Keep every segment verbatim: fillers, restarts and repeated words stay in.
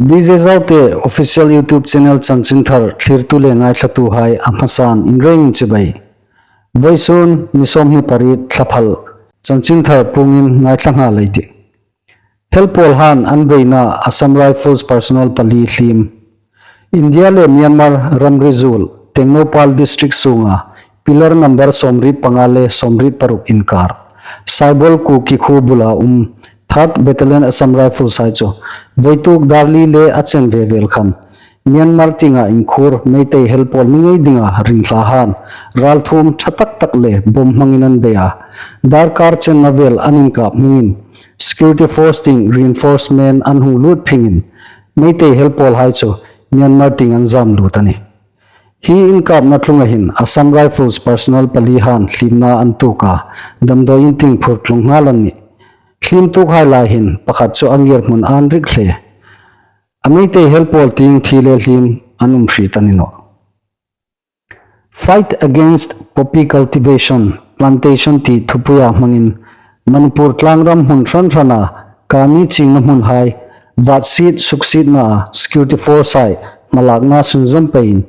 B J Zaute Official YouTube Channel chanchinthar thlirtu le ngaithlatuhai a hmasan inrengin chibai. Vawisun ni sawmhni pariet Thlaphal chanchinthar puongin ngaithla nghal ei tih. Helpawlhan an beina Assam Rifles personnel pali hlim. India le Myanmar ramri zuol Tengnoupal District sunga pillar number sawmriet panga le sawmriet paruk inkar Saibol Kuki khuo bula um Third Battalion Assam Rifles hai chu vawituk dar li le a chen ve vel khan Myanmar tienga inkhur Meitei helpawl ni ngei dinga ringhlahan ralthuom ṭha tak tak le bom hmangin an bei a. Darkar chenna vel an inkap hnungin security force tieng reinforcement an hung lut phingin Meitei helpawlhai chu Myanmar tieng an zam lut a nih. Hi inkapna tlunga hin Assam Rifles personnel palihan hlimna an tuok a, damdawi in tieng phur tlung nghal an nih. Hlim tuokhai lai hin pakhat chu a ngirhmun an rik hle. A Meitei helpawl tieng thi le hlim an um hriet a ni nawh. Fight against poppy cultivation, plantation ti thupuia hmangin Manipur tlangram hmun hran hrana kani chingna hmunhai vatsiet suksietna security force hai hmalakna sunzawm peiin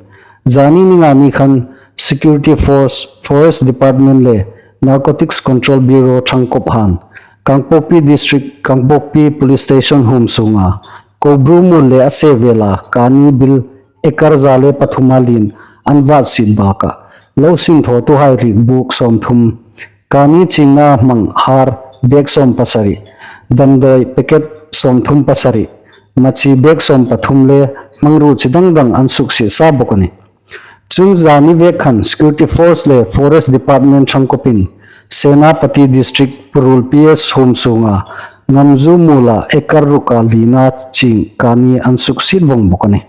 zani ni nga ni khan security force, Forest Department le Narcotics Control Bureau ṭhangkawphan Kangpokpi District, Kangpokpi Police Station huom sunga Kobru muol le a se vela kani bil ekar za le pathuma lien an vatsiet baka lo sinthawtuhai riekbuk sawmthum, kani chingna hmang har bag sawm pasari, damdawi packet sawmthum pasari, machi bag sawm pathum le hmangruo chi dang dang an suksiet sa bawk a nih. Chun zani vek khan security force le Forest Department ṭhangkawpin Senapati District Purul P S huom sunga Ngamzu muola ekar ruka lina ching kani an suksiet vawng bawk a nih.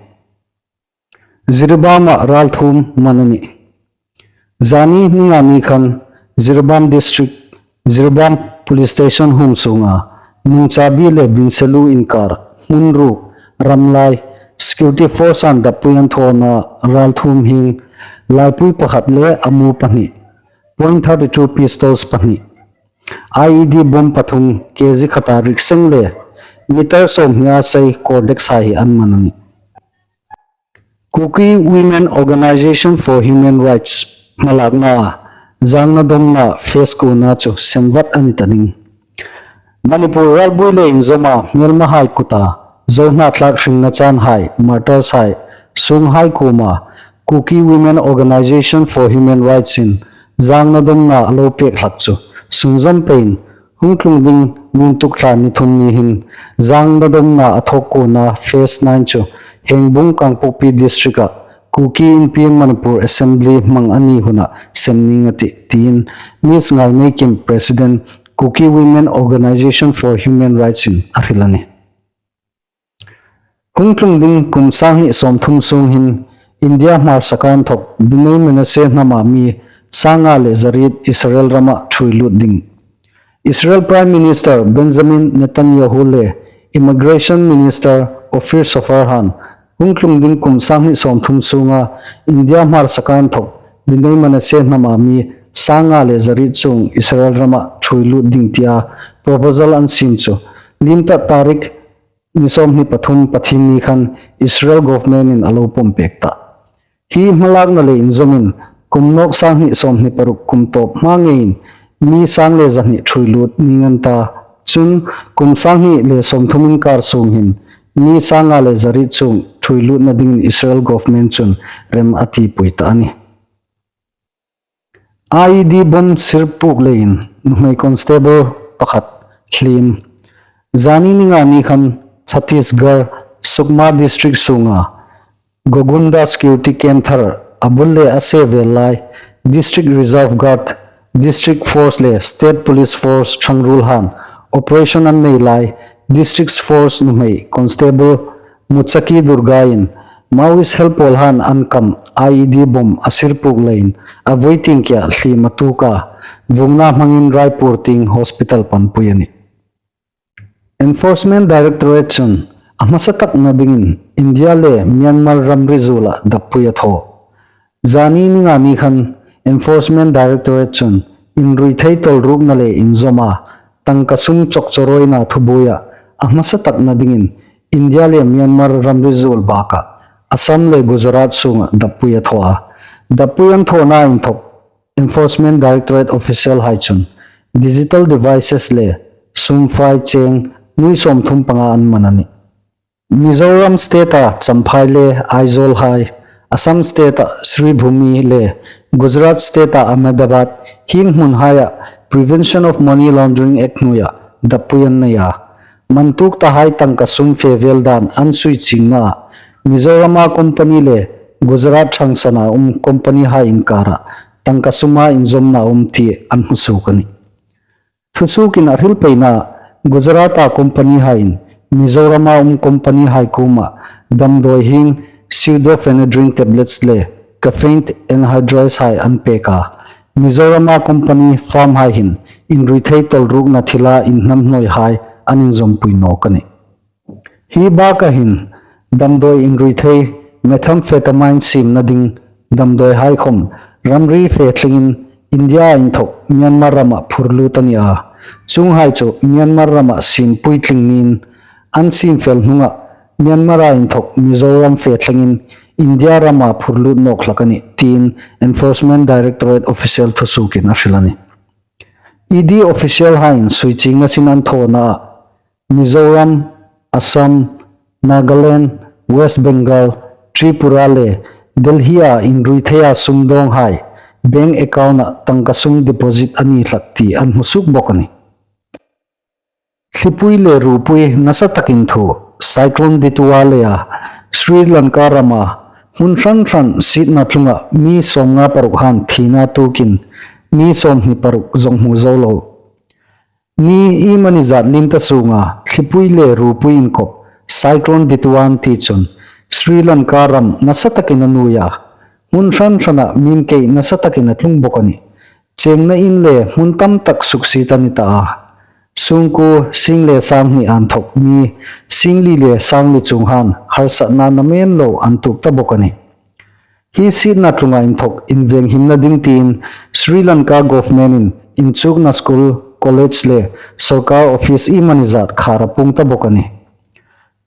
Jiribama ralthuom man a nih. Zani ni nga ni khan Jiribam District, Jiribam Police Station huom sunga Nungchabi le Binselu inkar hmun ruk ramlai security force an dappui an thawna ralthuom hieng laipui pakhat le a mu pahni, point thirty two pistols pahni, I E D bom pathum, K G khata rikseng le meter sawmhnia sei Cordex hai hi an man a nih. Kuki Women Organisation for Human Rights hmalakna zangna dawmna phase kuona chu semvat a ni ta ding. Manipur ralbui le inzawma hmelmahai kuta zo hnathlak hringna chanhai, martyrshai sunghai kuoma Kuki Women Organisation for Human Rights in zangna dawmna a lo pek hlak chu sunzawm peiin hung tlung ding nuntuk thla ni thum ni hin zangna dawmna a thawk kuona phase nine chu Hengbung Kangpokpi District-a Kuki Inpi Manipur Assembly hmang a ni huna sem ning a tih, tiin Miss Ngaineikim, President, Kuki Women Organisation for Human Rights in a hril a nih. Hung tlung ding kum sanghni sawmthum sung hin India hmarsak a inthawk Bnei Menashe hnama mi sanga le zariet Israel rama ṭhuoi lut ding. Israel Prime Minister Benjamin Netanyahu le Immigration Minister Ophir Sofar han hung tlung ding kum sanghni sawmthum sunga India hmarsak a inthawk Bnei Menashe hnama mi sanga le zariet chuong Israel rama ṭhuoi lut ding tia proposal an siem chu lim ta tarik ni sawmhni pathum Pathienni khan Israel government in a lo pawm pek ta. Hi hmalakna le inzawmin kum nawk sanghni sawmhni paruk kum tawp hma ngeiin mi sang le zahni ṭhuoi lut ning an ta. Chun kum sanghni le sawmthum inkar sung hin mi sanga le zariet chuong ṭhuoi lutna dingin Israel government chun rem a tipui ta a nih. I E D bom sir puk leiin nuhmei constable pakhat hlim. Zani ni nga ni khan Chhattisgarh Sukma District sunga Gogunda security camp thar a bul le a se vel lai District Reserve Guard, District Force le State Police Force ṭhangruol han operation an nei lai District Force nuhmei constable Muchaki Durga in Maoist helpawl han an kam I E D bom a sir puk leiin a voi tieng kia hlim a tuok a, vuongna hmangin Raipur tieng hospital panpui a nih. Enforcement Directorate chun a hmasa takna dingin India le Myanmar ramri zuola dappui a thaw. Zani ni nga ni khan Enforcement Directorate chun inrui thei tawlrukna le inzawma tangka sum chawkchawrawina thubuoia a hmasa takna dingin India le Myanmar ramri zuol bakah Assam le Gujarat sungah dappui a thaw a. Dappui an thawna inthok Enforcement Directorate official hai chun digital devices le sumfai cheng nui sawmthum panga an man a nih. Mizoram state-a Champhai le Aizawl hai, Assam state-a Sribhumi le Gujarat state-a Ahmedabad hieng hmunhaia Prevention of Money Laundering Act hnuoia dappui an nei a. Mantuk tahai tangka sum fe vel dan an sui chingna Mizorama company le Gujarat thangsanna um company hai inkara tangka suma inzawmna um ti an hmusuok a nih. Thusuokin a hril peina Gujarata company haiin Mizorama um company hai kuoma damdawi hieng pseudoephedrine tablets le caffeine anhydrous hai an pek a. Mizorama company farm hai hin inrui thei tawlrukna thila inhnam hnuoi hai an inzawmpui nawk a nih. Hi baka hin damdawi inrui thei methamphetamine siemna ding damdawi hai khom ramri fe thlengin India inthok Myanmar rama phurlut a ni a. Chuonghai chu Myanmar rama siem puitling niin an siem fel hnunga Myanmara inthok Mizoram fe thlengin India rama phurlut nawk hlak a nih tiin Enforcement Directorate official thusuokin a hril a nih. E D official haiin sui chingna sin an thawna Mizoram, Assam, Nagaland, West Bengal, Tripura le Delhi-a inrui theia sumdawng hai bank account-a tangka sum deposit a ni hlak ti an hmusuok bawk a nih. Thlipui le rupui nasa takin thu, Cyclone Dituwa leia Sri Lanka rama hmun hran hran sietna tlunga mi sawmnga paruk han thina tuokin mi sawmhni paruk zong hmu zo lo. Ni iemani zat liem ta sunga thlipui le rupui inkop Cyclone Dituwa an ti chun Sri Lanka ram nasa takin a nuoi a. Hmun hran hrana mim kei nasa takin a tlung bawk a nih. Chengna in le hmun tam tak suksiet a ni ta a. Sungkuo sing le sang hni inthok mi singli le sangli chuong han harsatna namen lo an tuok ta bawk a nih. Hi sietna tlunga inthok invenghimna ding tiin Sri Lanka government-in inchukna school, college le sawrkar office iemani zat khar a puong ta bawk a nih.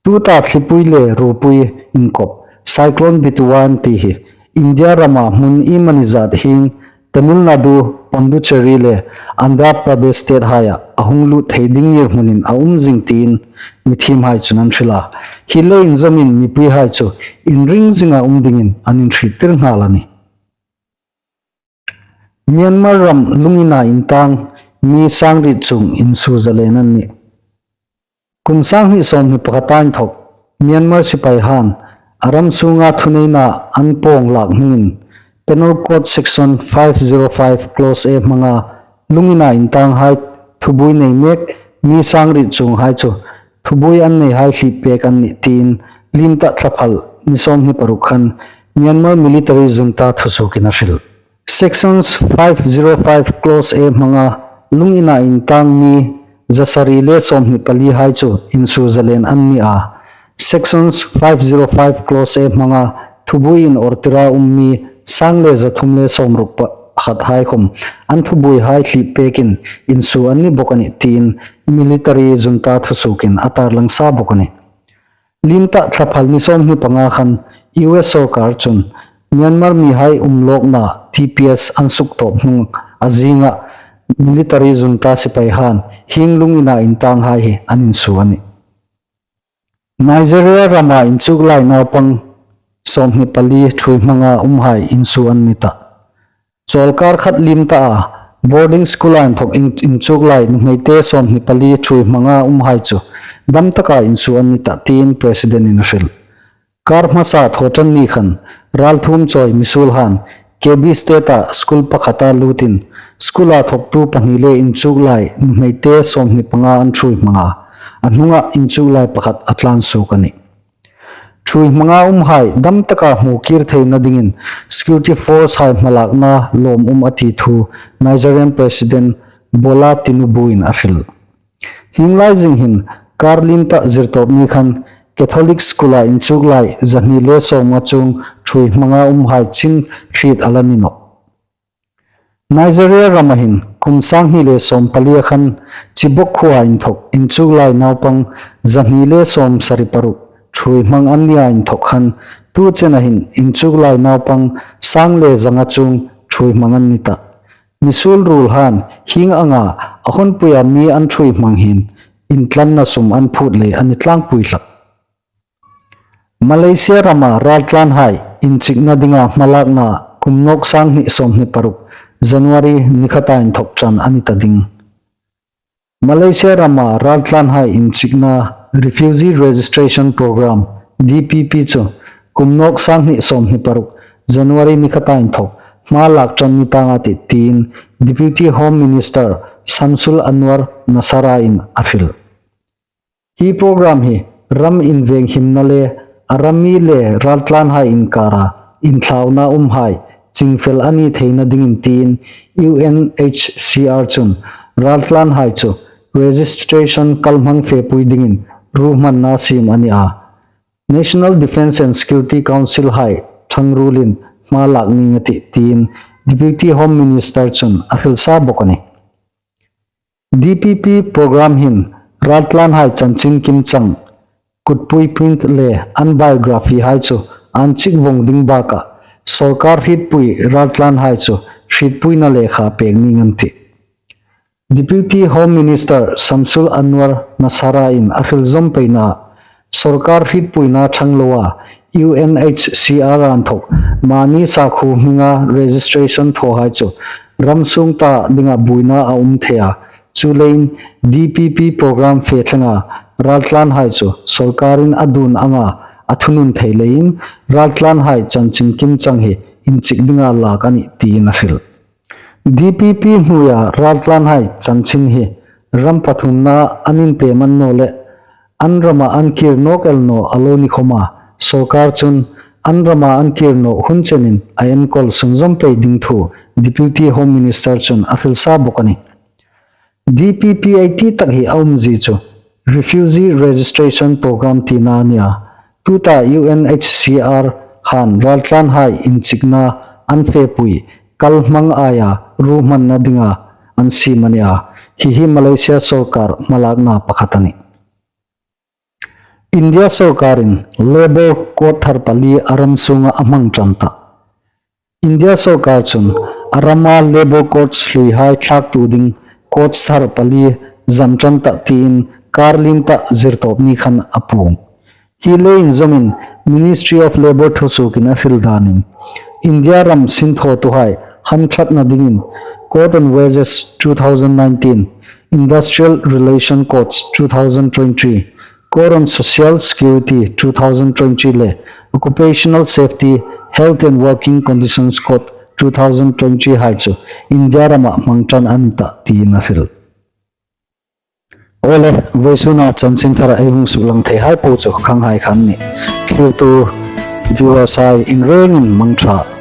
Tuta thlipui le rupui inkop Cyclone Dituwa an ti hi India rama hmun iemani zat hieng Tamil Nadu, Pondicherry le Andhra Pradesh state haia a hung lut thei ding ngirhmunin a um zing tiin mithiem hai chun an hril a. Hi le inzawmin mipui hai chu inring zinga um dingin an inhriettir nghal a nih. Myanmar ram lungina intang mi sangriet chuong insuo zalen an nih. Kum sanghni sawmhni pakhata inthok Myanmar sipai han a ram sunga thuneina an pawng lak hnungin Penal Code Section five zero five Clause A hmanga lungina intang hai thubuoi nei mek mi sangriet chuong hai chu thubuoi an nei hai hlip pek an nih tiin liem ta thlaphal ni sawmhni paruk khan Myanmar military junta thusuokin a hril. Sections five zero five Clause A hmanga lungina intang mi zasari le sawmhni pali hai chu insuo zalen an ni a. Sections five zero five Clause A hmanga thubuoi inawrtira um mi sang le zathum le sawmruk pakhat hai khom an thubuoi hai hlip pekin insuo an ni bawk a nih tiin military junta thusuokin a tarlang sa bawk a nih. Liem ta thlaphal ni sawmhni panga khan U S sawrkar chun Myanmar mihai umlawkna T P S an suktawp hnung a zinga military junta sipai han hieng lungina intang hai hi an insuo a nih. Nigeria rama inchuklai naupang sawmhni pali ṭhuoi hmanga um hai insuo an ni ta. Chawlkar khat liem ta a, boarding school-a inthok in, inchuklai nuhmeite sawmhni pali ṭhuoi hmanga um hai chu dam taka insuo an ni ta tiin President-in a hril. Kar hmasa Thawṭanni khan ralthuom chawi misuol han K B State-a school pakhata lutin school-a thoktu pahni le inchuklai nuhmeite sawmhni panga an ṭhuoi hmang a, a hnunga inchuklai pakhat a tlan suok a nih. Ṭhuoi hmanga um hai dam taka hmu kir theina dingin security force hai hmalakna lawmum a ti thu Nigerian President Bola Tinubu-in a hril. Hieng lai zing hin kar liem ta Zirtawpni khan Catholic school-a inchuklai zahni le sawmnga chuong ṭhuoi hmanga um hai chin hriet a la ni nawh. Nigeria rama hin kum sang hni le sawm pali a khan Chibok khuoa inthawk inchuklai naupang za hni le sawm sari paruk ṭhuoi hmang an nia inthawk khan tu chena hin inchuklai naupang sang le zanga chuong ṭhuoi hmang an ni tah. Misuol ruolhaiin hieng anga a hawnpuia mi an ṭhuoi hmang hin intlanna sum an phut lei a ni tlangpui hlak. Malaysia rama raltlanhai inchikna dinga hmalakna kum nawk sang hni sawm hni paruk January ni khata inthawk ṭan a ni ta ding. Malaysia rama raltlanhai inchikna Refugee Registration Program, D P P chu kum nawk sang hni sawm hni paruk January ni khata inthawk hma lak ṭan ni tang a tih tiin Deputy Home Minister Samsul Anwar Nasara in a hril. Hi program hi ram invenghimna le a ram mi le raltlanhai inkara inthlauna umhai chingfel a ni theina dingin tiin U N H C R chun raltlanhai chu registration kalhmang fepui dingin ruhmanna siem a ni a. National Defence and Security Council hai ṭhangruolin hma lak ning a tih tiin Deputy Home Minister chun a hrilsa bawk a nih. D P P program hin raltlanhai chanchin kimchang, kutpui print le an biography hai chu an chik vong ding bakah sawrkar hrietpui raltlanhai chu hrietpuina lekha pek ning an tih. Deputy Home Minister Samsul Anwar Nasara in a hril zawm peina, sawrkar hrietpuina ṭhang loa U N H C R a inthawk mani sakhuo hminga registration thawhai chu ram sung ta dinga buoina a um thei a. Chuleiin D P P program fe thlenga raltlanhai chu sawrkarin a duon anga a thunun thei leiin raltlanhai chanchin kimchang hi inchik dinga lak a nih tiin a hril. D P P hnuoia raltlanhai chanchin hi ram pathumna an inpem an naw le an rama an kir nawk el naw a lo ni khawma sawrkar chun an rama an kir nawk hun chenin a enkawl sunzawm pei ding thu Deputy Home Minister chun a hrilsa bawk a nih. D P P ei ti tak hi a umzie chu Refugee Registration Program tina a nia. Tuta U N H C R han raltlanhai inchikna an fepui kalhmang aia ruhmanna dinga an siem a nia. Hi hi Malaysia sawrkar hmalakna pakhat a nih. India sawrkarin Labour Code thar pali a ram sunga a hmang ṭan tah. India sawrkar chun a rama Labour Codes hluihai thlaktu ding codes thar pali zan ṭan tah tiin kar lien tah zirtawp ni khan a puong. Hi le inzawmin Ministry of Labour thusuokin a hril danin India ram sinthawtuhai hamṭhatna dingin Code on Wages two thousand nineteen, Industrial Relation Codes two thousand twenty, Code on Social Security two thousand twenty le Occupational Safety, Health and Working Conditions Code two thousand twenty hai chu India rama hmang ṭan a ni tah tiin a hril. Awle, vawisuna chanchin thara ei hung suklang theihai po chu khanghai kha an nih. Thlirtu viewers hai in rengin mangṭha.